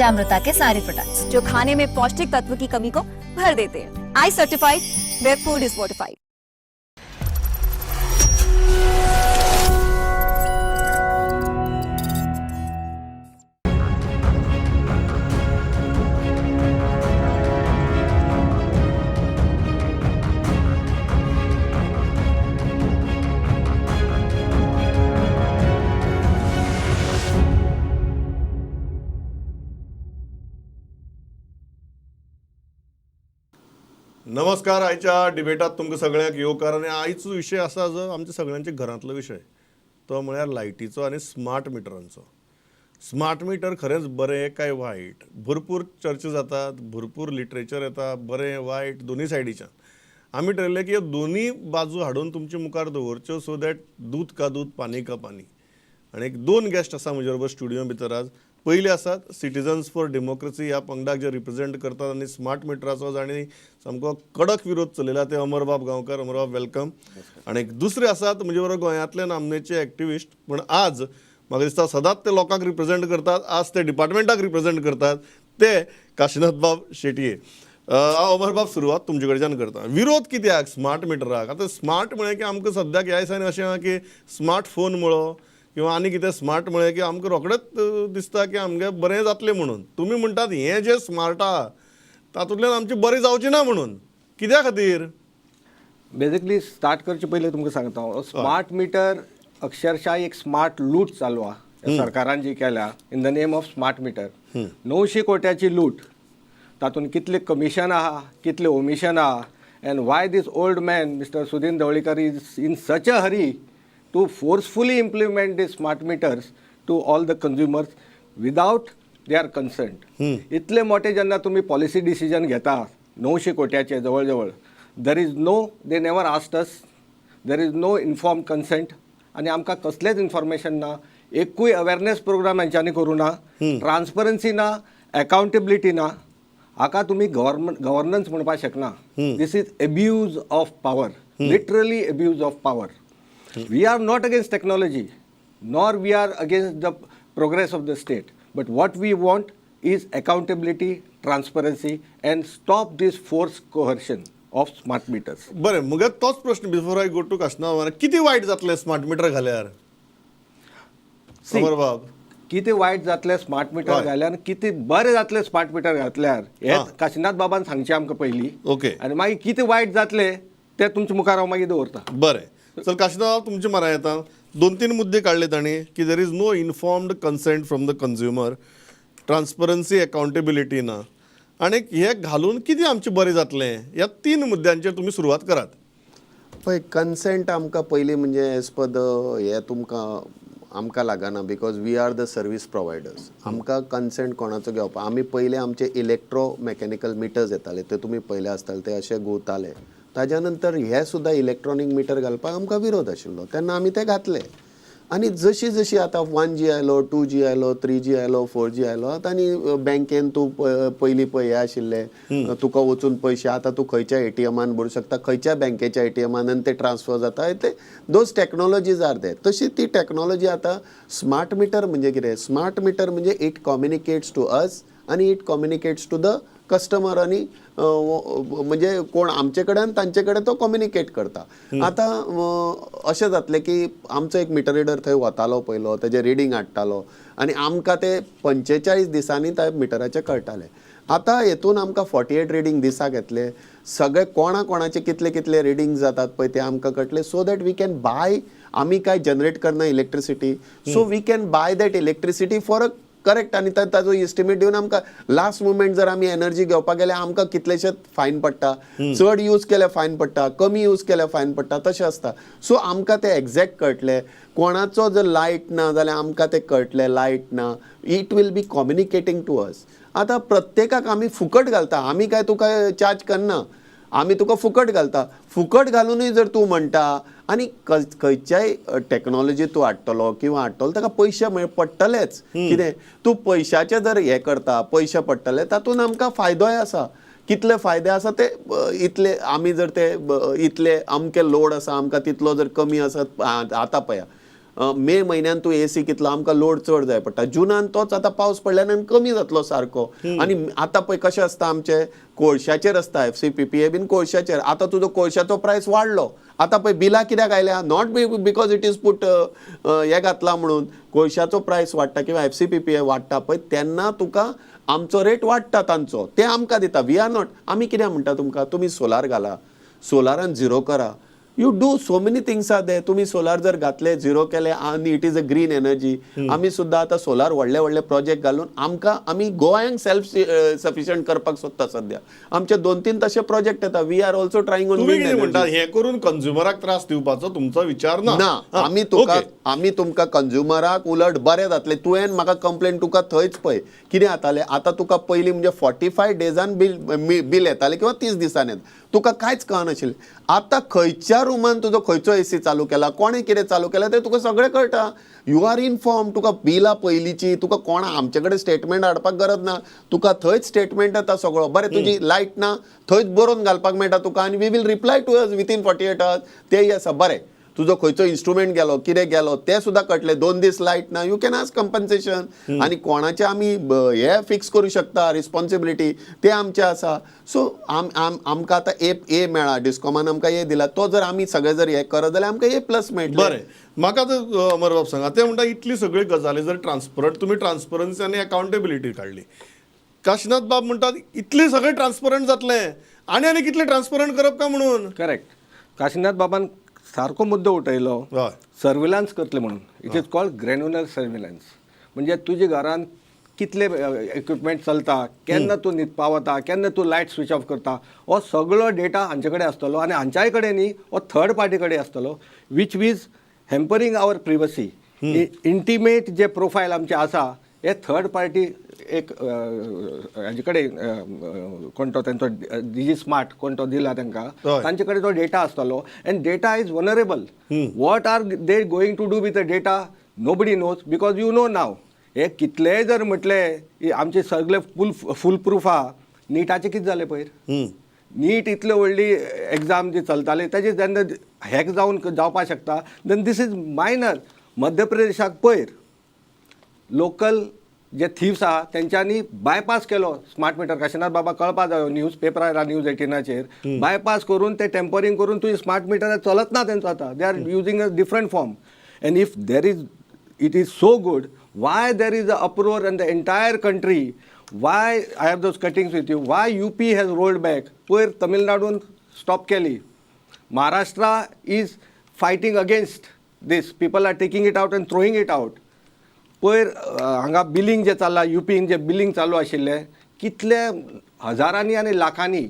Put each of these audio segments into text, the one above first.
पंचामृता K सारे products, जो खाने में पौष्टिक तत्व की कमी को भर देते हैं। I certified, where food is fortified. नमस्कार. आयच्या डिबेटात तुमकां सगळ्यांक येवकार. आनी आयचो विशय आसा जो आमच्या सगळ्यांच्या घरांतलो विशय, तो म्हळ्यार लायटीचो आनी स्मार्ट मिटरांचो. स्मार्ट मिटर खरेंच बरें काय वायट, भरपूर चर्चा जातात, भरपूर लिटरेचर येता, बरें वायट दोनूय सायडीच्यान. आमी ठरयलें की ह्यो दोनूय बाजू हाडून तुमचे मुखार दवरच्यो, सो that दूद का दूद पानी का पानी. आनी एक दोन गेस्ट आसा म्हजे बरोबर स्टुडियो भितर आज. पयले आसात सिटीजन्स फॉर डेमोक्रेसी ह्या पंगडाक जे रिप्रेझेंट करतात आनी स्मार्ट मिटराचो जाणी सामको कडक विरोध चलयला ते अमरबाब गांवकर. अमरबाब, welcome. आनी एक दुसरे आसात म्हजे बरोबर गोंयांतले नामनेचे एक्टिविस्ट, पूण आज म्हाका दिसता सदांच ते लोकांक रिप्रेझेंट करतात, आज ते डिपार्टमेंटाक रिप्रेझेंट करतात, ते काशिनाथबाब शेटये. हांव अमरबाब सुरवात तुमचे कडच्यान करता. विरोध कित्याक स्मार्ट मिटराक? आतां स्मार्ट म्हळें की आमकां सद्याक ह्या दिसांनी अशें आहा की स्मार्ट फोन म्हळो किंवा आनी कितें स्मार्ट म्हळें की आमकां रोखडेंच दिसता की आमगें बरें जातलें म्हणून. तुमी म्हणटात हें जें स्मार्ट आहा तातूंतल्यान आमचें बरें जावचें ना म्हणून, कित्या खातीर? बेसिकली स्टार्ट करचे पयलीं तुमकां सांगता हांव, स्मार्ट मिटर अक्षरशः एक स्मार्ट लूट चालू आहा सरकारान जी केल्या in the name of smart meter. 900 कोट्याची लूट, तातूंत कितले कमिशन आहा, कितले ओमिशन आहा, and why this old man Mister Sudin Dhavalikar is in such a hurry to forcefully implement the smart meters to all the consumers without their consent. इतले मोठे जेन्ना तुमी पॉलिसी डिसिजन घेता 900 कोट्याचे जवळ जवळ, there is no, they never asked us, there is no informed consent, आनी आमकां कसलेंच इन्फॉर्मेशन ना, एकूय अवेरनेस प्रोग्राम हेंच्यांनी करूं ना, ट्रान्सपरन्सी ना, अकाउंटेबिलिटी ना. हाका तुमी गव्हर्मेंट गव्हर्नन्स म्हणपाक शकना. This is abuse of power, literally abuse of power. We are not against technology, nor we are against the progress of the state, but what we want is accountability, transparency and stop this force coercion of smart meters. बरें, मगे तोच प्रश्न before I go to Kashinath, कितें वायट जातलें smart meter घाल्यार? अमरबाब. कितें वायट जातलें स्मार्ट मिटर घाल्यार, कितें बरें जातलें स्मार्ट मिटर घातल्यार, हें काशिनाथ बाबान सांगचें आमकां पयलीं. आनी मागीर कितें वायट जातलें तें तुमच्या मुखार हांव मागीर दवरता. बरें, चल काशिनाथ, तुमचे मरा येता. दोन तीन मुद्दे काडले तांणी की there is no informed consent from the consumer, transparency, accountability ना, आनी हे घालून कितें आमचें बरें जातलें, ह्या तीन मुद्द्यांचेर तुमी सुरवात करात. पळय, कन्सेंट आमकां पयलीं म्हणजे एज पर the हे तुमकां आमकां लागना, because we are the service providers. आमकां कन्सेंट कोणाचो घेवपा? आमी पयले आमचे इलेक्ट्रो मॅकॅनिकल मिटर्स येताले, ते तुमी पयले आसताले, ते अशे घुंवताले. ताज्या नंतर हे सुद्दां इलेक्ट्रॉनीक मिटर घालपाक आमकां विरोध आशिल्लो, तेन्ना आमी ते घातले. आनी जशी जशी आतां 1G आयलो, 2G आयलो, 3G आयलो, 4G आयलो, आतां आनी बँकेन तूं पयलीं पळय हे आशिल्ले, तुका वचून पयशे, आतां तूं खंयच्या एटीएमान भरूं शकता, खंयच्या बँकेच्या एटीएमान, आनी ते ट्रान्सफर जाता. ते those technologies are there. तशी ती टॅक्नॉलॉजी आतां स्मार्ट मिटर म्हणजे कितें? स्मार्ट मिटर म्हणजे it communicates to us आनी it communicates to the customer, आनी म्हणजे कोण आमचे कडेन तांचे कडेन तो कम्युनिकेट करता. आतां अशें जातलें की आमचो एक मिटर रिडर थंय वतालो पयलो, तेजें रिडींग हाडटालो आनी आमकां ते 45 दिसांनी त्या मिटराचें कळटालें. आतां हेतून आमकां 48 रिडींग दिसाक येतले, सगळे कोणा कोणाचे कितले कितले रिडींग जातात पळय ते आमकां कळटले, so that we can buy. आमी काय जनरेट करना electricity, so we can buy that electricity for a correct, आनी ताजो एस्टिमेट दिवन आमकां लास्ट मुमेंट जर आमी एनर्जी घेवपाक गेल्यार आमकां कितलेशेच फायन पडटा. चड यूज केल्यार फायन पडटा, कमी यूज केल्यार फायन पडटा, तशें आसता. सो आमकां तें एग्जॅक्ट कळटलें. कोणाचो जर लायट ना जाल्यार आमकां तें कळटलें लायट ना, it will be communicating to us. आतां प्रत्येकाक आमी फुकट घालता, आमी काय तुका चार्ज करना, आमी तुका फुकट घालता. फुकट घालुनूय जर तूं म्हणटा, आनी खंयच्याय टॅक्नॉलॉजी तूं हाडटलो किंवा हाडटलो ताका पयशे पडटलेच. कितें तूं पयशाचे जर हें करता, पयशे पडटले, तातूंत आमकां फायदोय आसा. कितले फायदे आसा ते इतले आमी जर ते इतले अमके लोड आसा आमकां, तितलो जर कमी आसत. आतां पळया. मे म्हयन्यान तूं एसी कितलो आमकां लोड चड जाय पडटा. जुनान तोच आतां पावस पडल्यान आनी कमी जातलो सारको. आनी आतां पळय कशें आसता, आमचें कोळशाचेर आसता, एफसीपीपीए बीन कोळशाचेर. आतां तुजो कोळशाचो प्रायस वाडलो. आतां पळय बिलां कित्याक आयल्या, not because it is put हें घातला म्हणून. कोळशाचो प्रायस वाडटा किंवा एफसीपीपीए वाडटा पळय, तेन्ना तुका आमचो रेट वाडटा तांचो, ते आमकां दिता. We are not, आमी कितें म्हणटा तुमकां, तुमी सोलार घाला, सोलारान झिरो करा. You do so many things are they. तुमी सोलार जर घातले, झिरो केले आनी it is a green energy. आमी सुद्दां आतां सोलार व्हडले व्हडले प्रोजेक्ट घालून आमकां आमी गोंयांक सेल्फ सफिशियंट करपाक सोदता. सद्या आमचे दोन तीन तशे प्रोजेक्ट येता. We are also trying on तुमी कितें म्हणटा, हें करून कंझ्युमराक त्रास दिवपाचो तुमचो विचार ना? ना. हा, आमी तुका आमी तुमकां कंझ्युमराक उलट बरें जातलें. तुवें म्हाका कंप्लेन, तुका थंयच पळय कितें जातालें. आतां तुका पयलीं म्हणजे 45 डेजान बील बील येतालें किंवा 30 दिसांनी येता, तुका कांयच कळनाशिल्लें. आतां खंयच्या रुमान तुजो खंयचो एसी चालू केला, कोणें कितें चालू केलां, तें तुका सगळें कळटा. You are inform. तुका बिलां पयलींची तुका कोणा आमचे कडेन स्टेटमेंट हाडपाक गरज ना. तुका थंयच स्टेटमेंट येता सगळो. बरें, तुजी लायट ना, थंयच बरोवन घालपाक मेळटा तुका आनी we will reply to us within 48 hours. तेय आसा. बरें, तुजो खंयचो इन्स्ट्रुमेंट गेलो, कितें गेलो, ते सुद्दां कळटलें. 2 दीस लायट ना, you can ask compensation. आनी कोणाचे आमी हे फिक्स करूं शकता, रिस्पॉन्सिबिलिटी ते आमचे आसा. सो आम आम आमकां आतां ए ए मेळ्ळा, डिस्कॉमान आमकां ए दिला. तो जर आमी सगळे जर हे करत जाल्यार आमकां ए प्लस मेळटलें. बरें, म्हाका आतां अमरबाब सांगा, ते म्हणटा इतली सगळी गजाली जर ट्रान्सपरंट, तुमी ट्रान्सपरन्सी आनी अकाउंटेबिलिटी काडली. काशीनाथ बाब म्हणटात इतली सगळें ट्रान्सपरंट जातलें, आनी आनी कितलें ट्रान्सपरंट करप काय म्हणून? करेक्ट, काशीनाथ बाबान सारको मुद्दो उठयलो. सर्विलान्स करतले म्हणून. It is called granular surveillance. म्हणजे तुज्या घरान कितले इक्विपमेंट चलता, केन्ना तूं न्हिदपा वता, केन्ना तूं लायट स्विच ऑफ करता, हो सगळो डेटा हांचे कडेन आसतलो. आनी हांच्याय कडेन न्ही, हो थर्ड पार्टी कडेन आसतलो, which is hampering our privacy. Intimate J profile आमचे आसा, हे थर्ड पार्टी एक हाजे कडेन, कोण तो तेंचो डिजी स्मार्ट कोण तो दिला तांकां, तांचे कडेन तो डेटा आसतलो and data is vulnerable. What are they going to do with the data, nobody knows, because you know now हे कितलेय जर म्हटले आमचे सगळे फूल फूल प्रूफ आहा, निटाचें कितें जालें पयर? नीट इतली व्हडली एग्जाम जी चलताली, ताजी जेन्ना हॅक जावन जावपाक शकता, then this is minor. मध्य प्रदेशाक पयर लोकल जे थिव्स आहा तेंच्यांनी बायपास केलो स्मार्ट मिटर. काशीनाथ बाबा, कळपा जायो, न्यूज पेपरार आयला, न्यूज 18चेर. बायपास करून ते टेम्परींग करून तुजी स्मार्ट मिटर चलत ना तेंचो आतां. They are using a different form. And if there is it is so good, why there is a uproar in the entire country? Why, I have those cuttings with you, why UP has rolled back? पयर तमिळनाडून stop केली. Maharashtra is fighting against this. People are taking it out and throwing it out. पयर हांगा billing जें चल्लां, युपीन जें billing चालू आशिल्लें, कितले हजारांनी आनी लाखांनी.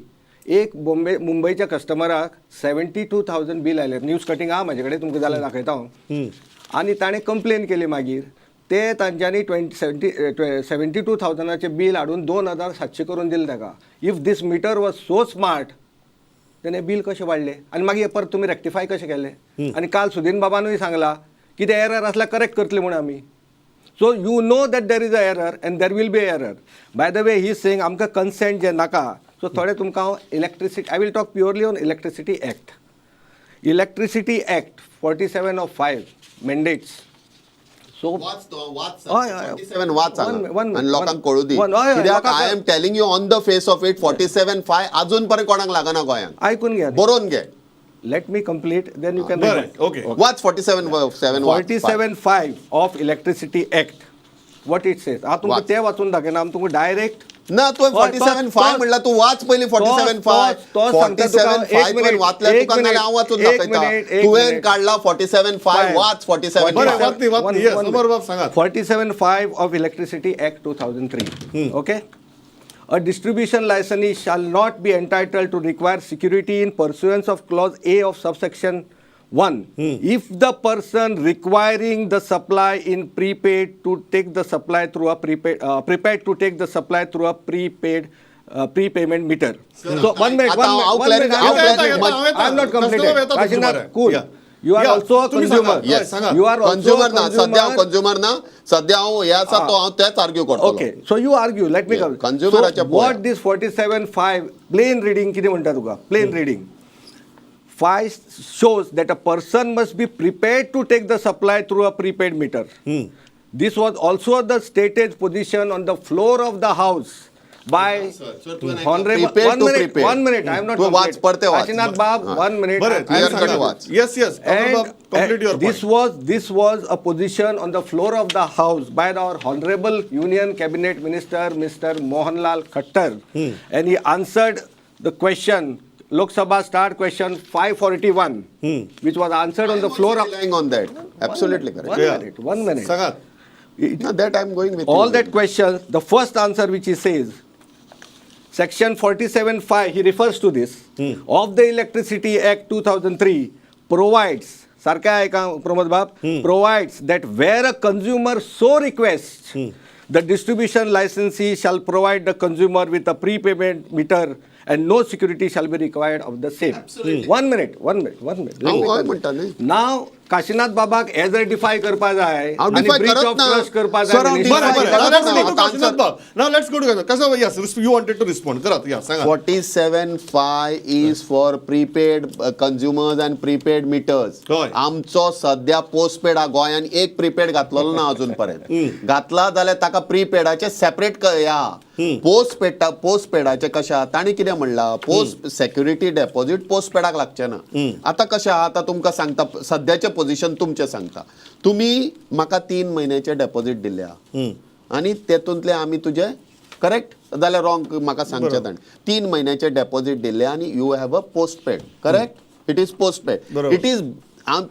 एक बॉम्बे मुंबयच्या कस्टमराक 72,000 बील आयलें. न्यूज कटींग आहा म्हाजे कडेन, तुमकां जाल्यार दाखयता हांव. आनी ताणें कंप्लेन केली. मागीर ते तांच्यांनी ट्वेंटी सेवेंटी 72,000चें बील हाडून 2700 करून दिलें ताका. If this meter was so smart, तेणे बील कशें वाडलें आनी मागीर परत तुमी रेक्टिफाय कशें केलें? आनी काल सुदीन बाबानूय सांगलां की ते एरर आसल्यार करेक्ट करतले म्हूण आमी. So you know that there is a error and there will be error. By the way, he saying आमकां कन्सेंट जे नाका. सो थोडे तुमकां हांव electricity, I will talk purely on Electricity Act. Electricity Act 47 of 5 mandates, so वाच तो, वाच. हय, हय. 47 वाच One- आनी लोकांक कळू दी. One, हय, कित्याक लोकांक I am telling you, on the face of it, 47(5) अजून पर्यंत कोणाक लागना गोंयांत. आयकून घ्या. बरोवन घे. Let me complete, then you can. बरें, ओके. वाच, 47(7). 47(5) of Electricity Act, what it says, हांव तुमकां वाच. ते वाचून दाखयना, हांव तुमकां डायरेक्ट ना, तुवें 47(5) म्हणला, तूं वाच पयलीं 47(5). तो सांगता फोर्टी तुका, सेव्हन एक फाय मिनिट, वाचल्यार एक तुका, नाल्यार हांव वाचून मिनिट, एक दाखयता. मिनिट, एक तुवें मिनिट. काडला 47(5), वाच 47. बरें, वाचनी, वाचनी. Yes, अमरबाब सांगात. 47(5) of Electricity Act 2003. Okay? A distribution licensee shall not be entitled to require security in pursuance of clause A of subsection 1 if the person requiring the supply in prepaid to take the supply through a prepaid prepared to take the supply through a prepaid prepayment meter. So one minute, आता one हांव minute, one clarify- minute. हांव येता, येता, I am not customer completed. येता तुमचे Kashinath, बरें. cool. Yeah. You are Yeah, also a तुम्ही सांगा. consumer. Yes. सांगा. You are also a consumer ना सध्या हांव, consumer. Consumer ना सध्या हांव. हे आसा तो हांव तेच आर्ग्यू करतलो. Okay, so you argue, let me Yeah, come. consumer So what this 47(5) plain reading कितें म्हणटा तुका? Plain reading. 5 shows that a person must be prepared to take the supply through a prepaid meter. This was also the stated position on the floor of the house by honorable. Prepared One to minute, prepaid. one minute. I am not तू वाच, complete. परते वाच. Kashinath Bab, हा. one minute. बरें Clear cut वाच. Yes, And, complete your and this was a position on the floor of the house by our honorable Union Cabinet Minister Mr. Mohanlal Khattar, and he answered the question, Lok Sabha Star question 541, which was answered on the floor of. Relying on that. Absolutely correct. One minute. One minute. सांगात. No, that I'm going with All you. That questions, the first answer which he says, section 47(5), he refers to this, of the Electricity Act 2003 provides, सारखं आहे का प्रमोद बाब, provides that where a consumer so requests, the distribution licensee shall provide the consumer with a prepayment meter and no security shall be required of the same. One minute, one minute, one minute. हांव हय म्हणटा न्ही. नाव काशीनाथ बाबाक as a डिफाय करपा जाय हांव आनी defy breach करत ऑफ ना. ट्रस्ट करपा Sir, हांव जाय. defy बरें बरें, करत let's ना. गो टू आता काशीनाथ बाब. Now let's go to कसं, yes, you wanted to respond, करात, या सांगा. 47.5 is for prepaid consumers and prepaid meters. हय. आमचो सध्या पोस्टपेड हा गोंयान एक प्रीपेड घातलेलो ना अजून पर्यंत. घातला जाल्यार ताका प्रीपेडाचे सेपरेट ह्या पोस्टपेड, पोस्टपेडाचे कशें आहा, तांणी कितें म्हणलां, पोस्ट सेक्युरिटी डेपॉझीट पोस्टपेडाक लागचें ना. आतां कशें आहा, आतां तुमकां सांगता सद्याचें पोझिशन तुमचें सांगता. तुमी म्हाका 3 म्हयन्याचें डेपॉझीट दिल्लें आहा आनी तेतूंतले आमी तुजे, करेक्ट जाल्यार रॉंग म्हाका सांगचें ताणें, 3 म्हयन्याचे डेपॉझीट दिल्ले आनी you have a postpaid, correct? It is postpaid. बरोबर. It is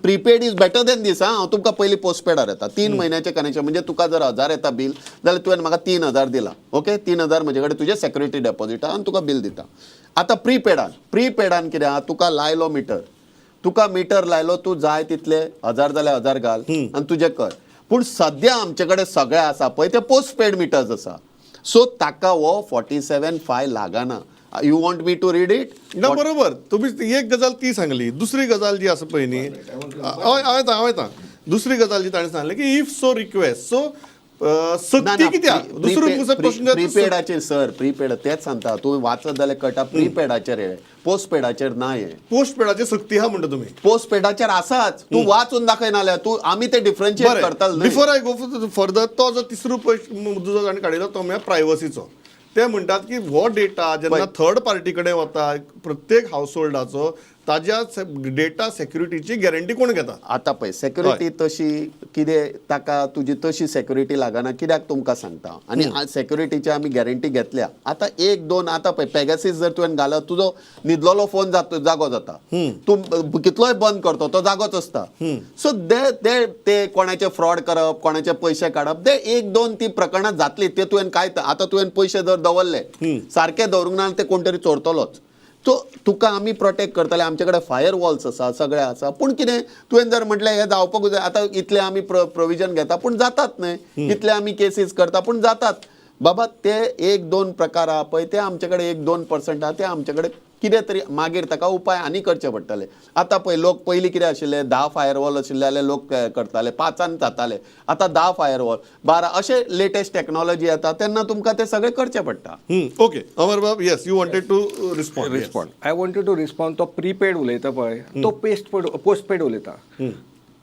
prepaid is better than this. हांव तुमकां पयलीं पोस्टपेडार येता. 3 म्हयन्याचें कनेक्शन म्हणजे तुका जर 1000 येता बील जाल्यार तुवें म्हाका 3000 दिला, ओके, 3000 म्हजे कडेन तुजें सेक्युरिटी डेपॉझीट आहा आनी तुका बील दिता. आतां प्रीपेडान, प्रीपेडान कितें आहा, तुका लायलो मिटर, तुका मिटर लायलो, तूं जाय तितले 1000 जाल्यार 1000 घाल आनी तुजें कर. पूण सद्या आमचे कडेन सगळें आसा पळय ते पोस्ट पेड मिटर्स आसा, सो ताका हो 47(5) लागना. You want me to read it? ना, बरोबर. तुम्ही एक गजाल ती सांगली. दुसरी गजाल जी आसा पळय न्ही, हय, हांव येता, हांव येता. दुसरी गजाल जी ताणें सांगलें की if so request, सो सक्ती कित्याक? दुसरो प्रश्न. प्रीपेडाचेर सर, प्रीपेड तेच सांगता. तूं वाचत जाल्यार कळटा, प्रीपेडाचेर हे, पोस्ट पेडाचेर ना हे. पोस्ट पेडाची सक्ती आहा म्हणटा तुमी? पोस्ट पेडाचेर आसाच. तूं वाचून दाखय नाल्यार तूं आमी ते डिफरन्शिएट करताले न्हय. बिफोर I go further, तो जो तिसरो मुद्दो जो ताणें काडिल्लो तो म्हळ्यार प्रायवसीचो. ते म्हणटात की हो डेटा जेन्ना थर्ड पार्टी कडेन वता प्रत्येक हावस होल्डाचो, ताज्या डेटा सेक्युरिटीची गॅरंटी कोण घेता? आता पळय, सेक्युरिटी तशी कितें ताका तुजी तशी सेक्युरिटी लागना. कित्याक तुमकां सांगता, आनी सेक्युरिटीची आमी गॅरंटी घेतल्या. आतां एक दोन, आतां पळय, पेगासीस जर तुवें घालत, तुजो न्हिदलेलो फोन जागो जाता. तूं कितलोय बंद करतो, तो जागोच आसता. सो दे ते ते कोणाचे फ्रॉड करप, कोणाचे पयशे काडप, ते एक दोन ती प्रकरणां जातली. ते तुवें काय, आतां तुवें पयशे जर दवरले सारके दवरूंक ना, ते कोण तरी चोरतलोच. सो तुका आमी प्रोटेक्ट करतले. आमचे कडेन फायर वॉल्स आसा, सगळें आसा. पूण कितें, तुवें जर म्हटलें हें जावपाकूच जाय, आतां इतलें आमी प्रोविजन घेता पूण जातात न्हय, इतले आमी केसीस करता पूण जातात. बाबा, ते एक दोन प्रकार आहा पळय, ते आमचे कडेन 1-2% आहा. ते आमचे कडेन कितें तरी मागीर ताका उपाय आनी करचे पडटले. आतां पळय, लोक पयलीं कितें आशिल्ले, 10 फायरवॉल आशिल्ले जाल्यार लोक करताले, 5 जाताले. आतां 10 फायरवॉल, 12, अशे लेटेस्ट टॅक्नॉलॉजी येता तेन्ना तुमकां ते सगळें करचें पडटा. ओके, अमर बाब, yes, you wanted to respond. Respond. I wanted to respond. तो प्रीपेड उलयता पळय, तो पेस्ट पोस्टपेड उलयता.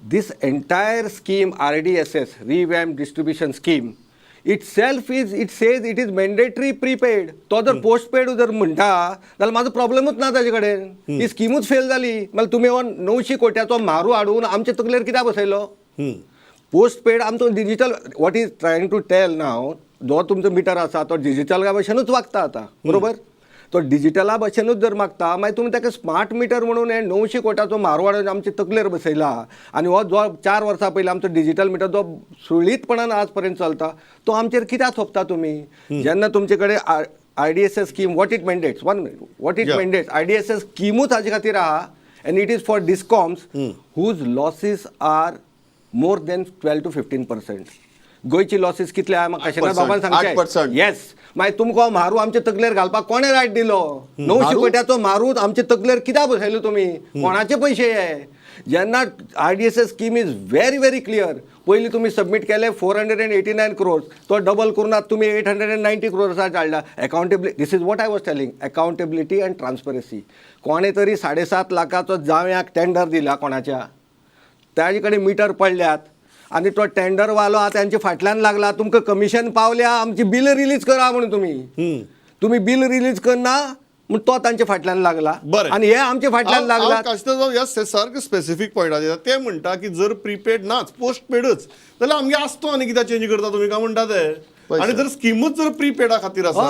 This entire scheme, RDSS, revamp distribution scheme itself is, it says it is mandatory prepaid. तो जर पोस्टपेड जर म्हणटा जाल्यार म्हाजो प्रॉब्लेमूच ना ताजे कडेन. ही स्किमूच फेल जाली. मागीर तुमी हो 900 कोट्याचो म्हारू हाडून आमचे तकलेर कित्याक बसयलो? पोस्टपेड आमचो digital, what is trying to tell now, जो तुमचो मिटर आसा तो डिजिटला भशेनूच वागता आतां, बरोबर? तो डिजिटला भशेनूच जर मागता, मागीर तुमी ताका स्मार्ट मिटर म्हणून हे 900 कोटाचो म्हारू हाडून आमचे तकलेर बसयला. आनी हो जो 4 वर्सां पयलीं आमचो डिजिटल मिटर जो सुरळीतपणान आज पर्यंत चलता, तो आमचेर कित्याक थोपता तुमी? जेन्ना तुमचे कडेन RDSS scheme, what it mandates, one minute, what it mandates, RDSS स्किमूच हाजे खातीर आहा and it is for discoms whose losses are more than 12 to 15%. गोंयची लॉसीस कितले आहा म्हाका काशिनाथ बाबान 8%. सांगचें. येस, मागीर तुमकां म्हारू आमचे तकलेर घालपाक कोणें रायट दिलो? 900 म्हारू? कोट्याचो म्हारू आमचे तकलेर कित्याक बसयलो तुमी? कोणाचे पयशे हे? जेन्ना RDSS scheme is very very clear. पयलीं तुमी सबमीट केले 489 crores, तो डबल करून आतां तुमी 890 क्रोर्साक हाडला. Accountability, this is what I was telling, accountability and transparency. कोणें तरी 7.5 लाखाचो जावयाक टेंडर दिला कोणाच्या, ताजे कडेन मिटर पडल्यात आनी तो टेंडरवालो आतां तेंच्या फाटल्यान लागला, तुमकां कमिशन पावल्या, आमची बिल रिलीज करा म्हणून. तुमी तुमी बिल रिलीज करना म्हूण तो तांच्या फाटल्यान लागला. बरें. आनी हे आमच्या फाटल्यान लागला. काशिनाथ, ह्या सारके स्पेसिफीक पॉयंटाचेर ते म्हणटा की जर प्रीपेड नाच, पोस्ट पेडच जाल्यार आमगे आसतो आनी कित्याक चेंज करता तुमी काय म्हणटा ते. पळय आनी सर. जर स्किमूच जर प्रीपेडा खातीर आसा,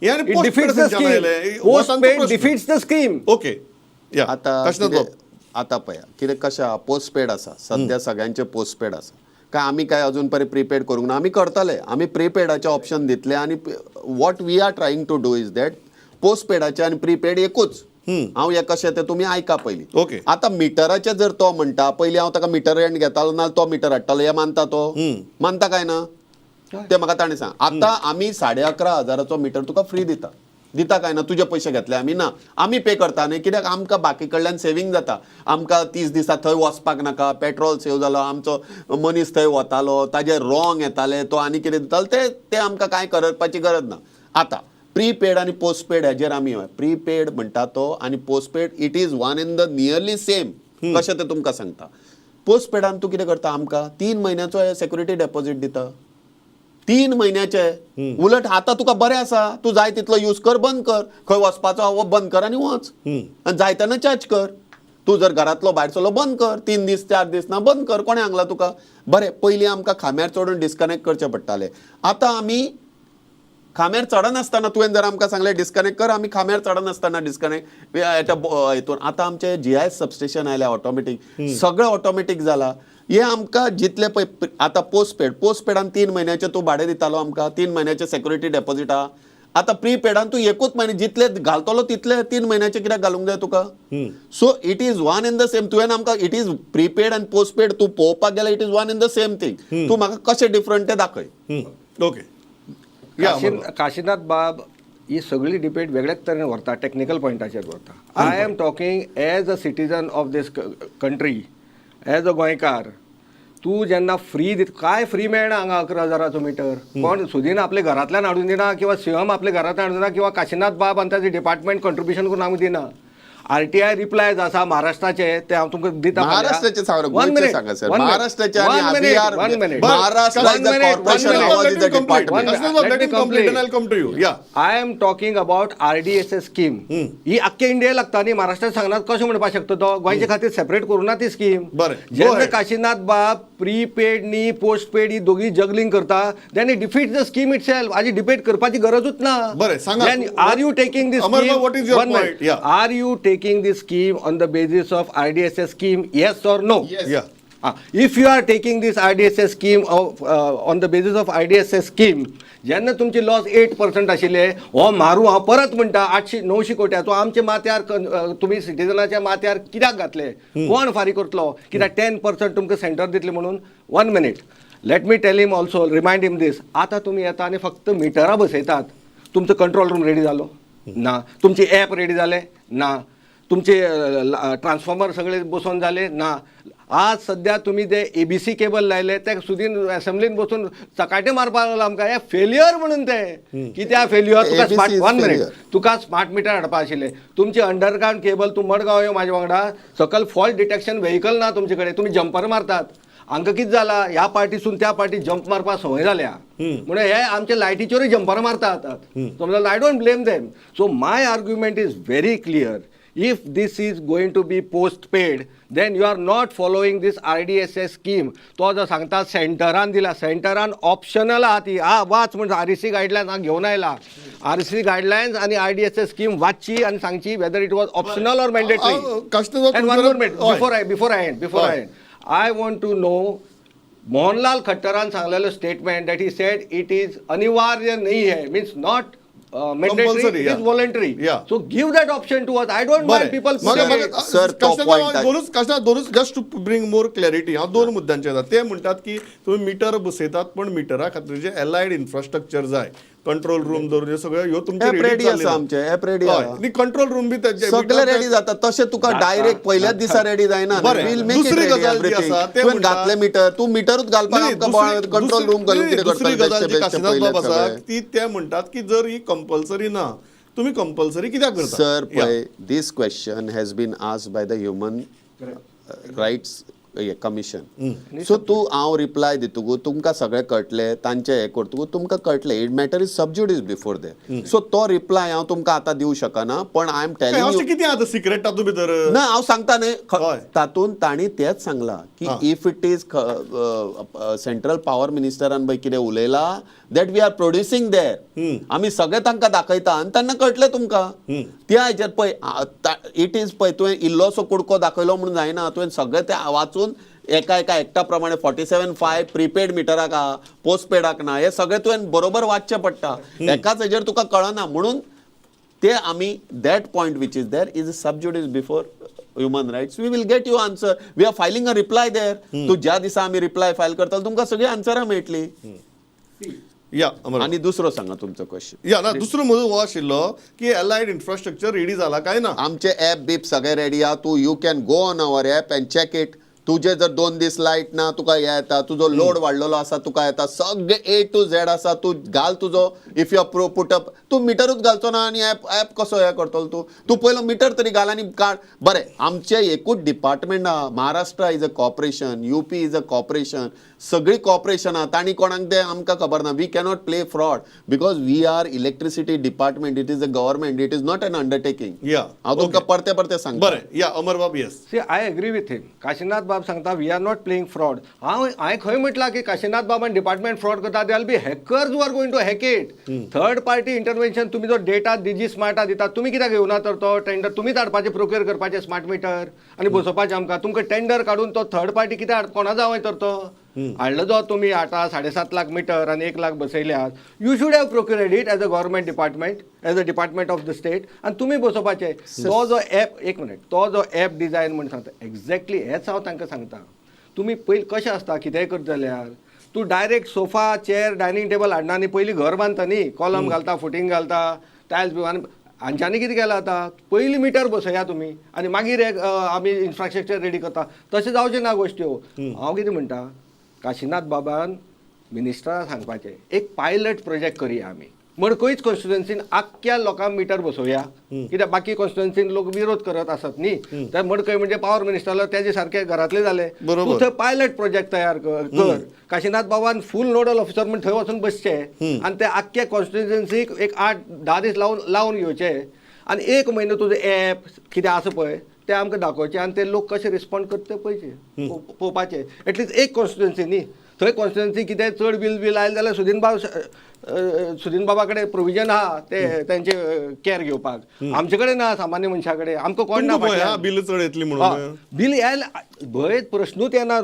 हे आनी It defeats the scheme. Postpaid defeats the scheme. Okay, या. आता काशिनाथ बाब. आतां पळया कितें कशें आहा, पोस्टपेड आसा सद्या, सगळ्यांचे पोस्टपेड आसा. काय आमी काय अजून पर्यंत प्रीपेड करूंक ना. आमी करतले, आमी प्रीपेडाचें ऑप्शन दितले. आनी what we are trying to do is that पोस्टपेडाचें आनी प्रीपेड एकूच. हांव हें कशें तें तुमी आयका पयलीं. आतां मिटराचें जर तो म्हणटा, पयलीं हांव ताका मिटर रेंट घेतालो ना, तो मिटर हाडटालो, हें मानता तो, मानता काय ना ते म्हाका ताणें सांग. आतां आमी 11,500चो मिटर तुका फ्री दिता, दिता काय ना? तुजे पयशे घेतले आमी ना, आमी पे करता न्ही. कित्याक आमकां बाकी कडल्यान सेवींग जाता. आमकां 30 दिसां थंय वचपाक नाका, पेट्रोल सेव जालो, आमचो मनीस थंय वतालो, ताजे रॉंग येताले, तो आनी कितें दितालो, ते ते आमकां कांय करपाची गरज ना. आतां प्रीपेड आनी पोस्टपेड हेजेर आमी, प्रीपेड म्हणटा तो आनी postpaid, it is one in the nearly same. कशें तें तुमकां सांगता. पोस्टपेडान तूं कितें करता, आमकां 3 म्हयन्याचो सेक्युरिटी डेपॉझीट दिता, 3 म्हयन्याचे. उलट आतां तुका बरें आसा, तूं जाय तितलो यूज कर, बंद कर, खंय वचपाचो आहा हो बंद कर आनी वच, आनी जाय तेन्ना चार्ज कर. तूं जर घरांतलो भायर सरलो, बंद कर, 3 दीस 4 दीस ना, बंद कर. कोणें सांगलां तुका? बरें, पयलीं आमकां खांब्यार चडून डिस्कनेक्ट करचें पडटालें. आतां आमी खांब्यार चडनासतना, तुवें जर आमकां सांगलें डिस्कनेक्ट कर, आमी खांब्यार चडनासतना डिस्कनेक्ट हेच्या हितून. आतां आमचे जीआयएस सबस्टेशन आयल्या, ऑटोमॅटीक, सगळें ऑटोमॅटीक जाला. हे आमकां जितले पळय आतां पोस्टपेड, पोस्टपेडान 3 म्हयन्याचें तूं भाडें दितालो आमकां, 3 म्हयन्याचें सेक्युरिटी डेपॉझीट आहा. आतां प्रीपेडान तूं एकूच म्हयने जितले घालतलो तितले. 3 म्हयन्याचे कित्याक घालूंक जाय तुका? So it is one in the same. तुवें आमकां, it is prepaid आनी पोस्टपेड तूं पळोवपाक गेल्यार it is one in the same thing. तूं म्हाका कशें डिफरंट तें दाखय. ओके, या. काशीनाथ बाब ही सगळी डिबेट वेगळ्याच तरेन व्हरता, टॅक्निकल पॉयंटाचेर व्हरता. I am talking as a citizen of this country, as a गोंयकार. तूं जेन्ना फ्री दित, काय फ्री मेळना हांगा 11 हजाराचो मिटर. कोण सुदीन आपल्या घरांतल्यान हाडून दिना, किंवा सीएम आपल्या घरांतल्यान हाडून दिना, किंवा काशीनाथ बाब आनी ताजे डिपार्टमेंट कंट्रिब्युशन करून आमकां दिना. आरटीआय रिप्लायज आसा महाराष्ट्राचे, ते हांव तुमकां दिता. महाराष्ट्राचे सांगा, गोंयचे सांगा सर. महाराष्ट्राचे आणि we are- one minute. Maharashtra is a corporation, ours is a department. Let him complete and I'll come to you. Yeah. I am talking about RDSS scheme. ही अख्खे इंडिया लागता न्ही, महाराष्ट्रात सांगना कशें म्हणपाक शकता तो? गोंयचे खातीर सेपरेट करूं ना ती स्कीम. बरें. Go जेन्ना ahead. Kashinath बाब प्रीपेड न्ही पोस्टपेड ही दोगी जगलिंग करता, then it defeat the scheme itself. हाजी डिबेट करपाची गरजूच ना. बरें, सांगा. Are you taking this? Amar बाब, what is your point? Yeah. Are you taking this scheme on the basis of RDSS scheme, yes or no? Yes. Yeah. If you are taking this RDSS scheme of, on the basis of RDSS scheme, जेन्ना तुमची loss 8% आशिल्ले, हो मारू हांव परत म्हणटा, 800-900 कोट्याचो आमच्या माथ्यार तुमी सिटीजनाच्या माथ्यार कित्याक घातले? कोण फारीक करतलो? कित्याक 10% तुमकां सेंटर दितले म्हणून. One minute, let me tell him also, remind him this. आतां तुमी येता आनी फक्त मिटरां बसयतात. तुमचो कंट्रोल रूम रेडी जालो ना, तुमची एप रेडी जाले ना, तुमचे ट्रान्सफॉर्मर सगळे बसोवन जाले ना. आज सध्या तुमी जे एबीसी केबल लायले, ते सुदीन असेंब्लीन बसून चकाटे मारपाक लागलो आमकां, हे फेल्युअर म्हणून. ते कित्याक फेल्युअर? तुका ABC smart is one minute failure. तुका स्मार्ट मिटर हाडपा आशिल्ले, तुमचे अंडरग्रावंड केबल, तूं मडगांव यो म्हाज्या वांगडा, सकल फॉल्ट डिटेक्शन व्हेकल ना तुमचे कडेन, तुमी जंपर मारतात. हांकां कितें जाला, ह्या पार्टीसून त्या पार्टी जंप मारपाक संवय जाल्या, म्हणून हे आमचे लायटीचेरूय जंपर मारता आतां समजा. I don't blame them. So my argument is very clear. If this is going to be postpaid, then you are not following this RDSS scheme. तो जो सांगता सेंटरान दिला, सेंटरान ऑप्शनल आहा ती. हा वाच म्हणजे आरईसी गायडलायन्स हांव घेवन आयला. आरईसी गायडलायन्स आनी आरडीएसएस स्कीम वाचची आनी सांगची whether it was optional or mandatory. Kashinath, And one more minute before I end, I want to know Mohanlal खट्टरान सांगलेलो statement that he said it is अनिवार्य नहीं है, means not mandatory, Compulsory, it yeah. is voluntary. So give that option to us. I don't mind people म्हाका- putting it. म्हाका- Sir, तो Kashinath, point आहे. दोनूच, काशिनाथ, दोनूच, just to bring more clarity, हांव दोन मुद्द्यांचेर येता. ते म्हणटात की तुमी मिटर बसयतात, पण मिटरा खातीर जे एलायड इन्फ्रास्ट्रक्चर जाय, कंट्रोल रूम दवरून हे सगळ्यो ह्यो तुमचे ऍप रेडी आसा आमचे, ऍप रेडी आहा. कंट्रोल रूम बी ताजे सगळे रेडी जाता. तशें तुका डायरेक्ट पहिल्याच दिसा रेडी जायना. बरें. We'll make it दुसरी रेडी गजाल जी एवरीथिंग. आसा, ते तुवें म्हणटा- घातले मिटर, तूं मिटरूच घालपाक नाही, आमकां कंट्रोल रूम घालून नाही, कितें दुसरी करतले? गजाल बेश्टे जी बेश्टे काशिनाथ पयलेच बाब आसा सगळे. ती ते म्हणटात की जर ही कंपल्सरी ना, तुम्ही कंपल्सरी कित्याक करता? सर, या. पळय, this question has been asked by the Human Rights Commission. So तूं हांव रिप्लाय दितकू तुमकां सगळें कळटलें. तांचें हें करतकू तुमकां कळटलें. It matter is sub judice before they, so तो रिप्लाय हांव तुमकां आतां दिवं शकना, पण I am काय टेलिंग अशें you. कितें आतां सिक्रेट तातूंत भितर? ना, हांव सांगता न्ही. हय. तातूंत तांणी तेंच सांगलां की if it is central power मिनिस्टरान पळय कितें उलयलां that we are producing there, आमी सगळें तांकां दाखयता आनी तेन्ना कळटलें तुमकां. त्या हेजेर पळय, it is पळय, तुवें इल्लोसो कुडको दाखयलो म्हणून जायना. तुवें सगळें तें वाचून एका एका एक्टा प्रमाणे 47.5 प्रिपेड मिटराक आहा, पोस्टपेडाक ना, हे सगळें तुवें बरोबर वाचचें पडटा. एकाच हेजेर तुका कळना म्हणून ते आमी that point which is there is sub judice before human rights. We will get you answer. We are filing a reply there. तूं ज्या दिसा आमी रिप्लाय फायल करतले, तुमकां सगळीं आन्सरां मेळटली. या अमर. आनी दुसरो सांगा तुमचो क्वेश्चन. या, ना, दुसरो म्हजो हो आशिल्लो की एलायड इन्फ्रास्ट्रक्चर रेडी जाला काय ना? आमचे ऍप बीप सगळे रेडी आहा. तूं you can go on our app and check it. तुजे जर 2 दीस लायट ना, तुका हे येता. तुजो लोड वाडलेलो आसा, तुका येता. सगळे ए टू झेड आसा. तूं घाल तुजो, if you pro put up, तूं मिटरूच घालचो ना आनी ऍप ऍप कसो हे करतलो तूं? तूं पयलो मिटर तरी घाल आनी काड. बरें, आमचें एकूच डिपार्टमेंट आहा. Maharashtra is a corporation, UP is a corporation, सगळीं कॉर्पोरेशन आहा. तांणी कोणाक तें आमकां खबर ना. We cannot play fraud because we are electricity department. It is a government, it is not an undertaking. हांव तुमकां परते परते सांगता. बरें, या अमर बाब, yes. See, I agree with him. Kashinath बाब सांगता, we are not playing fraud. हांव हांवें खंय म्हटलां की काशीनाथ बाबान डिपार्टमेंट फ्रॉड करता? There be hackers who are going to hack it. Third party intervention. तुमी जो डेटा डिजी स्मार्टा दिता, तुमी कित्याक घेवना तर तो टेंडर? तुमीच हाडपाचे, प्रोक्युअर करपाचे स्मार्ट मिटर आनी बसोवपाचे आमकां. तुमकां टेंडर काडून तो थर्ड पार्टी कित्याक, कोणा जावं तर तो हाडलो जो तुमी आतां 7.5 लाख मिटर आनी 1 lakh बसयल्यात. You should have procured it as a government department, as a department of the state, आनी तुमी बसोवपाचे. तो जो एप, एक मिनिट, तो जो एप डिझायन म्हण सांगता, एक्झॅक्टली हेच हांव तांकां सांगता. तुमी पयलीं कशें आसता, कितेंय करता जाल्यार तूं direct sofa, chair, dining table हाडना न्ही. पयलीं घर बांदता न्ही, कॉलम घालता, फुटींग घालता, टायल्स बी. आनी हांच्यांनी कितें केलां, आतां पयलीं मिटर बसया तुमी आनी मागीर एक आमी इन्फ्रास्ट्रक्चर रेडी करता, तशें जावचें ना गोश्ट्यो. हांव कितें म्हणटा, काशीनाथ बाबान मिनिस्टराक सांगपाचें, एक पायलट प्रोजेक्ट करया आमी मडकयच कॉन्स्टिट्युएन्सीन, आख्ख्या लोकांक मिटर बसोवया. कित्याक बाकी कॉन्स्टिट्युएन्सीन लोक विरोध करत आसत न्ही, तर मडकय म्हणजे पावर मिनिस्टरला तेजे सारखे घरातले जाले. तूं थंय पायलट प्रोजेक्ट तयार कर कर. काशीनाथ बाबान फूल नोडल ऑफिसर म्हण थंय वचून बसचे आनी ते आख्ख्या कॉन्स्टिट्युएन्सीक एक 8-10 दीस लावन लावन घेवचे आनी एक म्हयनो तुजो एप कितें आसा पळय ते आमकां दाखोवचे आनी ते लोक कशे रिस्पॉन्ड करता ते पळयचे, पळोवपाचे. एटलिस्ट एक कॉन्स्टिट्युएन्सी न्ही, थंय कॉन्स्टिट्युएन्सी कितें चड बील बील आयलें जाल्यार सुदीन बाब, सुदीन बाबा कडेन प्रोविजन आहा ते त्यांचे कॅर घेवपाक. आमचे कडेन ना, सामान्य मनशा कडेन आमकां कोण ना तुमकां भंय फाटल्यान. हा बिल चड येतली म्हणून? बील यायला भंय प्रश्नूच येना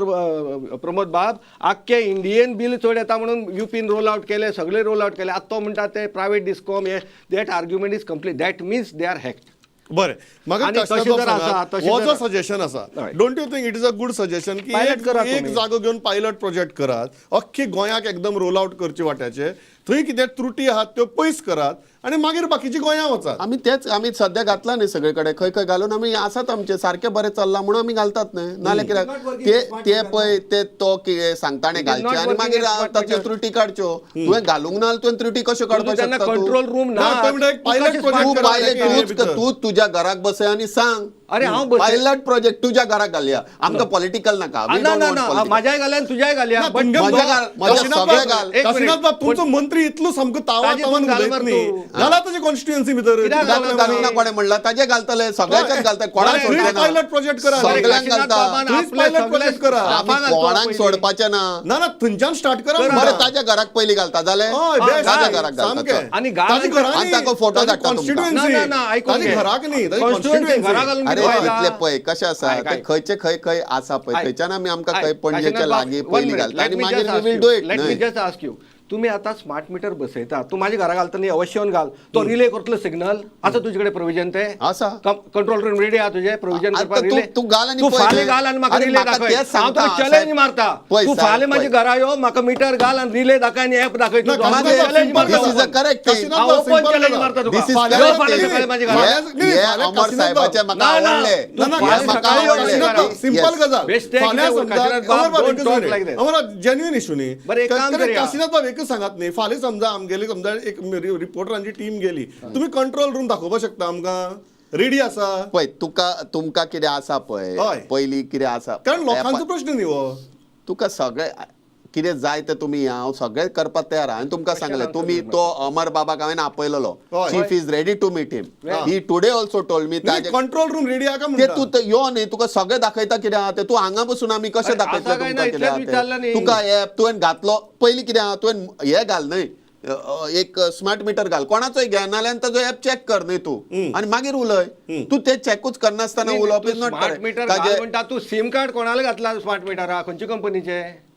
प्रमोद बाब. आख्खे इंडियन बील चड येता म्हणून युपीन रोल आवट केले, सगळे रोल आवट केले. आतां तो म्हणटा ते प्रायवेट डिस्कॉम हे, that argument is complete. That means they are hacked. बरें, म्हाका आनी काशिनाथ तशें बाब जर आसा, सांगात, तशें हो जो जर- सजेशन आसा, Don't you think it is a good suggestion की Pilot एक करा एक तुमी. जागो घेवन पायलट प्रोजेक्ट करात, अख्खी गोंयाक एकदम रोल आउट करचे वाट्याचे, थंय कितें त्रुटी आहात त्यो पयस करात आनी मागीर बाकीची गोंया वचात? आमी तेच आमी सध्या घातला न्ही सगळे कडेन, खंय खंय घालून आमी आसात. आमचे सारके बरें चल्लां म्हणून आमी घालतात न्ही, नाल्यार कित्याक ते ते पळय ते तो कितें सांगता न्ही घालचे आनी मागीर ताच्यो त्रुटी काडच्यो. तुवें घालूंक ना जाल्यार तुवें त्रुटी कश्यो काडपाक तेन्ना शकता तूं? कंट्रोल रूम ना. ना, तो म्हणटा एक pilot project तूं करा पायलट एका तूच भितर. तूं तुज्या घराक बसय आनी सांग. अरे हांव बसय- पायलट प्रोजेक्ट तुज्या घराक घालया, आमकां पॉलिटिकल नाका. We ना don't ना want ना political. म्हाज्याय घालया आनी तुज्याय घालया, ना, बट तुमगे म्हज्या घाल, म्हज्या काशिनाथ सगळे बाब- घाल. एक काशिनाथ मिनिट. बाब, तुमचो मंत्री इतलो सामको तावा ताजे तावान तूं घाल उलयत मरे न्ही. तूं. घाला तुजे कॉन्स्टिट्युएन्सी भितर. कित्याक घालून घालून घालूंक ना कोणें म्हणलां? ताजे घालतले, सगळ्याच्याच घालतले, कोणाक बरें, सोडचे ना. पायलट प्रोजेक्ट करा. सगळ्यांक काशिनाथ घालता. बाबान थंयच आपले pilot सगळे project करा. आमी स्टाफाक घालचो कोणाक पयलीं. सोडपाचें ना. ना ना, थंयच्यान स्टार्ट करा. बरें, ताज्या घराक पयलीं घालता जालें. हय, बेस्ट. ताज्या घराक घालता, सामकें. चल. आनी गाळ- ताजे घरांनी, आनी ताका फोटो ताजी धाडटा तुमकां. constituency. ना, ना, ना, आयकून ताजी घे. घराक न्ही, ताजी Constituency, constituency. घराक घालून अरे कितें फायदा? तितले पळय कशें आसा आयक, ते, आयक. खंयचे खंय खंय आसा पळय, आयक. थंयच्यान आमी आमकां आयक, खंय पणजेच्या काशिनाथ बाब, लागीं one पयलीं minute. घालता Let आनी me मागीर just we ask will you. Do it. Let me just ask you. तुम्ही आता स्मार्ट मिटर बसयता, तूं माझ्या घरा घालता न्ही, अवश्य येवन घाल. तो रिले करतलो सिग्नल आसा तुजे कडेन प्रोविजन ते? आसा. कंट्रोल रूम रेडी आहा तुजे प्रोविजन आता करपाक तूं- रिले? तूं घाल आनी तूं पळय फाल्यां न्ही. घाल आनी म्हाका आनी रिले म्हाका दाखय. तेच हांव सांगता, तुका चॅलेंज साहेब. मारता. पळय तूं साहेब, फाल्यां म्हाज्या पळय. घरा यो, म्हाका मिटर घाल आनी रिले दाखय आनी एप दाखय. ना, तुजो. काशिनाथ हांव बाब, चॅलेंज simple मारता. This is a correct thing. Kashinath हांव बाब, ओपन simple चॅलेंज गजाल. मारता तुका. This is यो correct फाल्यां thing. सकाळी माझ्या घरा. हे अमर साहेबाचे म्हाका ना, ना. आवडले. तूं हे फाल्यां म्हाका सकाळी यो आवडले. काशिनाथ बाब. Simple Yes. गजाल. बेश्टें फाल्यां कितें समजा काशिनाथ बाब, अमर बाब, don't एकच talk minute. like that. Amar बाब, जेन्युइन इशू न्ही. बरं, एक काम कारण करूया. काशिनाथ बाब, एकच सांगात न्ही, फाल्यां समजा आमगेली समजा एक रिपोर्टरांची टीम गेली, तुमी कंट्रोल रूम दाखोवपाक शकता आमकां? रेडी आसा? पळय, तुका तुमकां कितें आसा पळय, हय. पयलीं कितें आसा, कारण लोकांचो प्रश्न न्ही हो. तुका सगळे कितें जाय ते तुमी, हांव सगळें करपाक तयार आहा. हांवें तुमकां सांगलें, तुमी तो अमर बाबाक हांवें आपयलेलो. हय. Chief is ready to meet him. He today also told me. ताजे कंट्रोल रूम रेडी आहा काय ते म्हणटा? तूं ते यो न्ही, तुका सगळें दाखयता कितें आहा तें. तूं हांगा बसून आमी कशें अरे, दाखयतले आसा काय तुमकां ना, कितें इतलेंच आहा विचारलें तें? न्ही. तुका एप तुवें घातलो पयलीं कितें आहा, तुवें हें घाल न्ही, अ, अ, एक स्मार्ट मिटर घाल कोणाचोय घे, नाल्यार ताजो एप चॅक कर न्ही तूं आनी मागीर उलय. तूं ते चॅकूच करनासतना उलोवप is not smart meter घाल म्हणटा तूं, सिम कार्ड कोणाला घातला स्मार्ट मिटरा? खंयच्या कंपनीचे?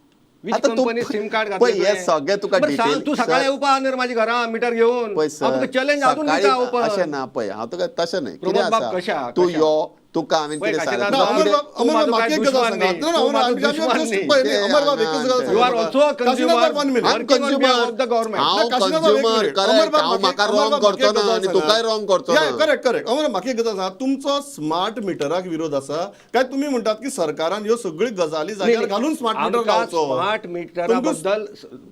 Which आता तूं कंपनी सिम कार्ड पळय, घातले? हे सगळें तुका सांग. detail- तूं सकाळी सर- येवपा न्ही माझ्या घरा मिटर घेवन? पळय हांव सर, तुका चॅलेंज अजून सकाळी दिता ओपन. अशें ना, पळय, हांव तुका तशें न्ही, प्रमोद कितें बाब, आसा, कशा- तूं कशा? यो, तुका हांवें पळय, कितें काशिनाथ सांगलें, ना, बाब, तुका अमर कितें- बाब, तूं अमर बाब, म्हाजो म्हाका काय एक गजाल दुश्मन सांगात. न्ही. ना, ना, तूं अमर म्हाजो बाब, आमी दुश्मन just न्ही. पळय न्ही, अमर बाब, ते एकच गजाल आमचे. You are सांगा. also a Kashinath consumer बाब, one minute. I'm working on consumer. behalf of the government. हांव ना, काशिनाथ बाब, एक consumer, minute. correct. अमर बाब, हांव म्हाका अमर wrong बाब, म्हाका एक करचो ना गजाल आनी सांगात. तुकाय wrong करचो Yeah, ना. Correct correct. अमर, म्हाका एक गजाल सांगा, तुमचो स्मार्ट मिटराक विरोध आसा काय तुमी म्हणटात की सरकारान ह्यो सगळ्यो गजाली जाग्यार नाही, घालून स्मार्ट मिटर आमकां लावचो? स्मार्ट मिटरा बद्दल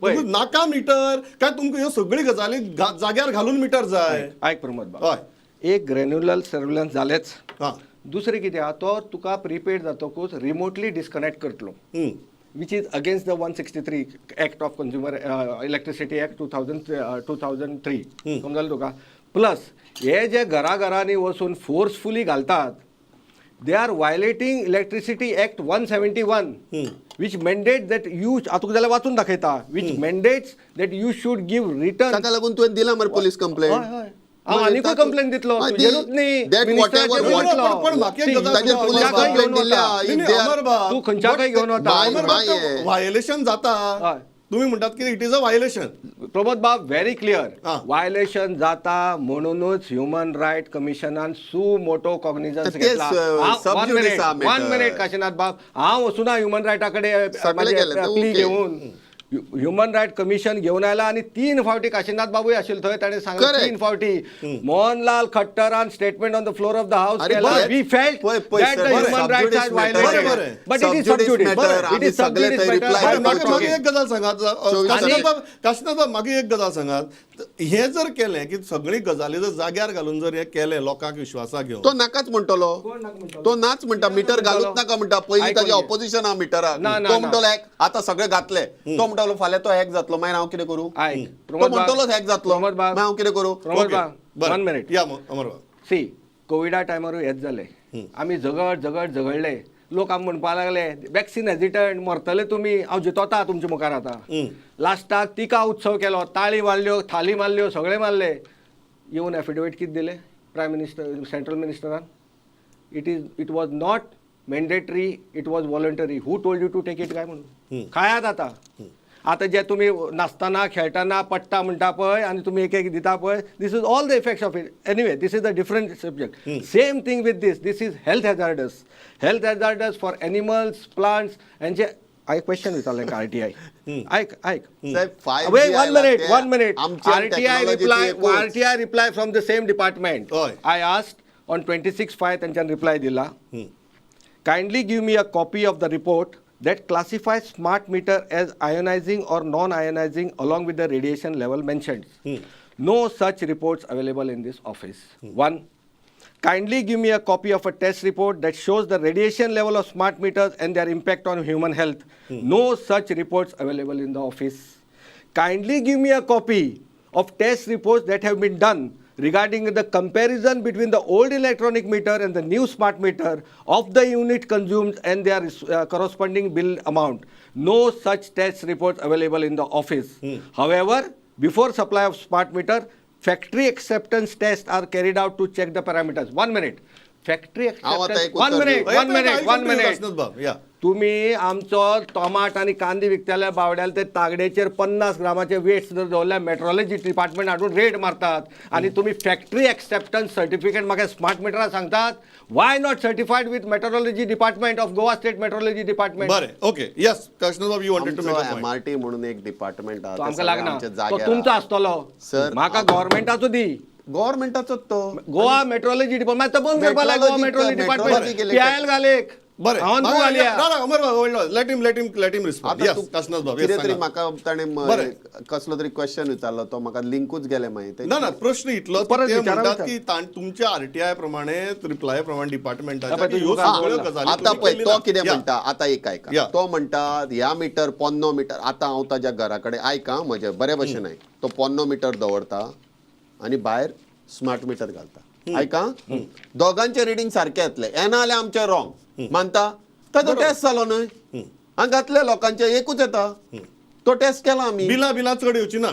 पळय. तुमकां नाका मिटर काय तुमकां ह्यो सगळ्यो गजाली जाग्यार घालून मिटर जाय? ऐक प्रमोद बाब, हय. एक ग्रॅन्युलर सर्वेलन्स जालेच. हा. दुसरें कितें आहा, तो तुका प्रिपेड जातकूच रिमोटली डिस्कनेक्ट करतलो, हम्म. Which is against the 163 Act of Consumer Electricity Act 2003. समजलें तुका? प्लस हे जे घराघरांनी वचून फोर्सफुली घालतात, they are violating Electricity Act 171, which mandate that you, हांव तुका जाल्यार वाचून दाखयता, which mandates that you should give written. ताका लागून तुवें दिला मरे पोलीस कंप्लेंट. हय, हय. हांव आनिकूय कंप्लेन दितलो, तुजेरूच न्ही, that मिनिस्टराचेरूय वॉटेवर. दितलो. पण म्हाका एक गजाल ताजेर सांगा, पुलीस अमर बाब. कंप्लेंट दिल्या. नाही, if नाही, they are- अमर बाब, तूं खंयच्या खंय घेवन वता? अमर बाब, my- violation जाता. हय. तुम्ही म्हणटात की it is a violation. Pramod बाब, व्हेरी क्लियर. हा. व्हायलेशन जाता म्हणूनच ह्युमन रायट कमिशनान सु मोटो कॉग्निजन्स तर तेच, घेतला. Sub judice आहा वन matter. Minute Kashinath बाब, हांव वचुना ह्युमन रायटा कडेन सगळे गेले, ते प्ली okay. घेवन. ह्युमन रायट कमिशन घेवन आयला आनी तीन फावटी काशीनाथ बाबूय आशिल्लो थंय, ताणें सांगलें Correct. तीन फावटी Mohanlal खट्टरान statement on the floor of the house अरे केला, बरें. We felt पळय, पळय, that the sir, human sub rights judice are matter. बरें, व्हायलेटेड. बरें. But it is Sub judice sub judice. matter, it आमी is सब सगळे जुडीस थंय मॅटर. reply बरें, दिवपाक म्हाका ओके. म्हाका एक गजाल सांगात, चोवीस काशिनाथ बाब, काशिनाथ बाब, म्हाका एक गजाल सांगात, हे जर केलें की सगळी गजाली जर जाग्यार घालून जर हे केलें लोकांक विश्वासाक घेवन, तो नाकाच म्हणटलो, तो नाच म्हणटा, मिटर घालूच नाका म्हणटा. पयलीं आयकून ताजें घे. ऑपोजिशन आहा मिटराक. ना, ना, तो ना. म्हणटलो हॅक आतां सगळे घातले, तो म्हणटलो फाल्यां तो हॅक जातलो, मागीर हांव कितें करूं? आयक, तो प्रमोद बाब, म्हणटलोच हॅक जातलो, प्रमोद बाब, मागीर हांव कितें करूं? प्रमोद ओके, बाब, बरें. One minute. या मग, अमर बाब. सी, कोविडा टायमारूय हेच जालें. आमी झगड झगड झगडले, लोक आमी म्हणपाक लागले वॅक्सिन हेजिटंट, मरतले तुमी. हांव जितोता तुमच्या मुखार आतां. लास्टाक तिका उत्सव केलो, ताळी मारल्यो, थाली मारल्यो, सगळे मारले. येवन एफिडेवीट कितें दिलें प्रायम मिनिस्टर, सेंट्रल मिनिस्टरान? It was not mandatory, it was voluntary. Who told you to take it काय म्हणून? खायात आतां. आतां जे तुमी नाचतना खेळटना पडटा म्हणटा पळय आनी तुमी एक एक दिता पळय, this is all the effects of it. Anyway, this is a different subject. Same thing with this. This is health hazardous, health hazardous for animals, plants. हेंचे हांवें क्वेश्चन विचारलें आरटीआय. आयक आयक. साहेब, 5G Wait, one आयला minute, ते one minute. आमची आनी RTI technology ती reply, एकूच. RTI reply from the same department. हय. I asked on 26/5, तेंच्यान रिप्लाय दिला. Kindly give me a copy of the report that classifies smart meter as ionizing or non-ionizing along with the radiation level mentioned. No such reports available in this office. One, kindly give me a copy of a test report that shows the radiation level of smart meters and their impact on human health. No such reports available in the office. Kindly give me a copy of test reports that have been done regarding the comparison between the old electronic meter and the new smart meter of the unit consumed and their corresponding bill amount. No such test reports available in the office. However, before supply of smart meter, factory acceptance tests are carried out to check the parameters. One minute. Factory हांव आतां acceptance. एक One उत्तर minute. दिवं. One minute. One minute. Kashinath बाब, या. तुमी आमचो टोमाट आनी कांदे विकतल्या बावड्याल ते तागडेचेर 50 ग्रामाचे वेट्स जर दवरल्यार मेट्रोलॉजी डिपार्टमेंट हाडून रेड मारतात आनी तुमी फॅक्टरी एक्सेप्टन्स सर्टिफिकेट म्हाका स्मार्ट मिटरां सांगतात. Why not certified with metrology department of Goa State Metrology Department? बरें, ओके, येस काशिनाथ बाब, you wanted to make a point. MRT म्हणून एक डिपार्टमेंट तो आमकां लागना, तो तुमचो आसतलो. सर, म्हाका गव्हर्मेंटाचो दी. गव्हर्मेंटाचो तो. गोवा मेट्रोलॉजी डिपार्टमेंट तो बंद करपाक लाय. Goa metrology department Metrology. PIL घाल एक. बरें, हांव तूं घालया. अमर बाब, let him let him let him respond. आता येस तूं काशिनाथ बाब, कितें yes, तरी सांगा. म्हाका ताणें बरें. कसलो तरी क्वेश्चन विचारलो, तो म्हाका लिंकूच गेलें मागीर ते. ना ना, प्रश्न इतलो, परत ते विचारा, म्हणटात विचार. की तुमच्या आरटीआय प्रमाणे, रिप्लाय प्रमाणे डिपार्टमेंटाच्या पळय, की ह्यो तुमकां सगळ्यो कळ्ळां. गजाली आता तुमी पळय केल्ली तो ना. कितें या. म्हणटा आता एक आयका. या. तो म्हणटा ह्या मिटर पोन्नो मिटर, आतां हांव ताज्या घरा कडेन आयका म्हजें बरे भशेन आयक, तो पोन्नो मिटर दवरता आनी भायर स्मार्ट मिटर घालता. आयका, दोगांचे रिडींग सारकें येतलें, येना जाल्यार आमचें रॉंग मानता. ताचो टेस्ट जालो न्हय, हांगातल्या लोकांचे एकूच येता, तो टेस्ट केला आमी. बिलां बिलां चड येवची ना.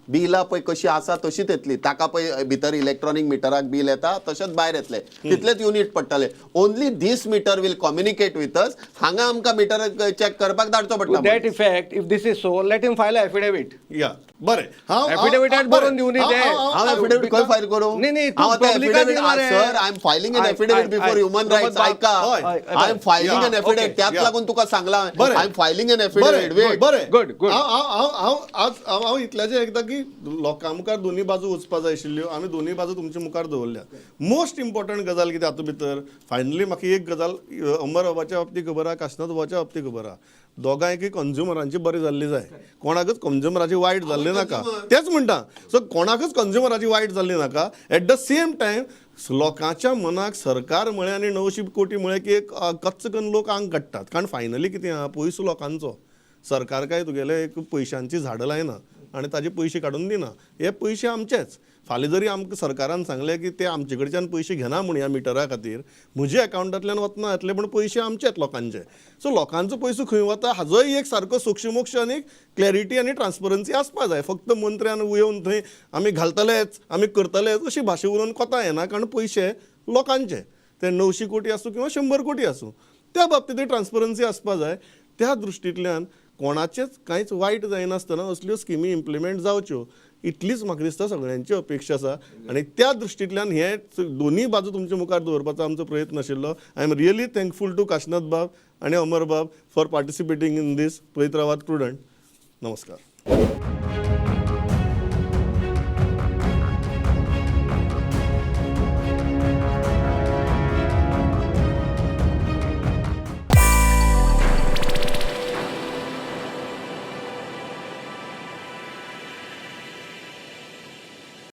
बिलां पळय कशी आसा तशीच येतली ताका. पळय भितर इलेक्ट्रॉनीक मिटराक बील येता तशेंच भायर येतले, तितलेच युनीट पडटले. Only this meter will communicate with us. हांगा आमकां मिटर चॅक करपाक धाडचो To पडटा. that effect, if this is so, let him file a affidavit. या, बरें, हांव Affidavit हांव- बरोवन दिवनी हांव- ते. हांव- हांव- हांव एफिडेवीट खंय फायल करूं? नाही, नाही, तू हांव आतां public affidavit, दिवणार आहे. Sir, I am filing an affidavit before human rights. आयका, हय. I am filing an Yeah, affidavit. okay. त्याच Yeah. लागून तुका सांगला, बरें. I am filing an बरें एफिडेवीट. वेट. बरें. Good, good. हांव हांव हांव हांव आज हांव हांव इतल्याचें एकदां की लोकां मुखार दोनी बाजू वचपा जाय आशिल्ल्यो, आमी दोनी बाजू तुमच्या मुखार दवरल्या. मोस्ट इम्पॉर्टंट गजाल कितें हातूंत भितर, फायनली म्हाका एक गजाल अमर बाबाच्या बाबतींत खबर आहा, काशिनाथ बाबाच्या बाबतींत खबर आहा, दोगांयकय कंज्युमरांची बरी जाल्ली जाय. कोणाकच कंज्युमराची वायट जाल्ली नाका, तेच म्हणटा. सो कोणाकच कंज्युमराची वायट जाल्ली नाका. एट the same time लोकांच्या मनाक सरकार म्हळें आनी 900 कोटी म्हळें की एक कच्च कन्न लोक आंग काडटात. कारण फायनली कितें आहा, पयसो लोकांचो. सरकार काय तुगेले एक पयशांची झाडां लायना आनी ताजे पयशे काडून दिना. हे पयशे आमचेच. फाल्यां जरी आमकां सरकारान सांगलें की ते आमचे कडच्यान पयशे घेना म्हूण ह्या मिटरा खातीर, म्हज्या अकावंटांतल्यान वतना येतले, पूण पयशे आमचेच लोकांचे. सो लोकांचो पयसो खंय वता हाजोय एक सारको सोक्षमोक्ष आनी क्लॅरिटी आनी ट्रान्सपरन्सी आसपा जाय. फक्त मंत्र्यान येवन थंय आमी घालतलेच, आमी करतलेच अशी भाशा उलोवन कोता येना, कारण पयशे लोकांचे, ते 900 कोटी आसूं किंवा 100 कोटी आसूं, त्या बाबतींतूय ट्रान्सपरन्सी आसपा जाय. त्या दृश्टींतल्यान कोणाचेच कांयच वायट जायनासतना असल्यो स्किमी इम्प्लिमेंट जावच्यो इतलीच म्हाका दिसता सगळ्यांची अपेक्षा आसा. आनी त्या दृश्टींतल्यान हे दोनूय बाजू तुमच्या मुखार दवरपाचो आमचो प्रयत्न आशिल्लो. I am really thankful to Kashinath बाब आनी अमर बाब फॉर पार्टिसिपेटींग इन दीस. पळयत रावात प्रुडंट. नमस्कार.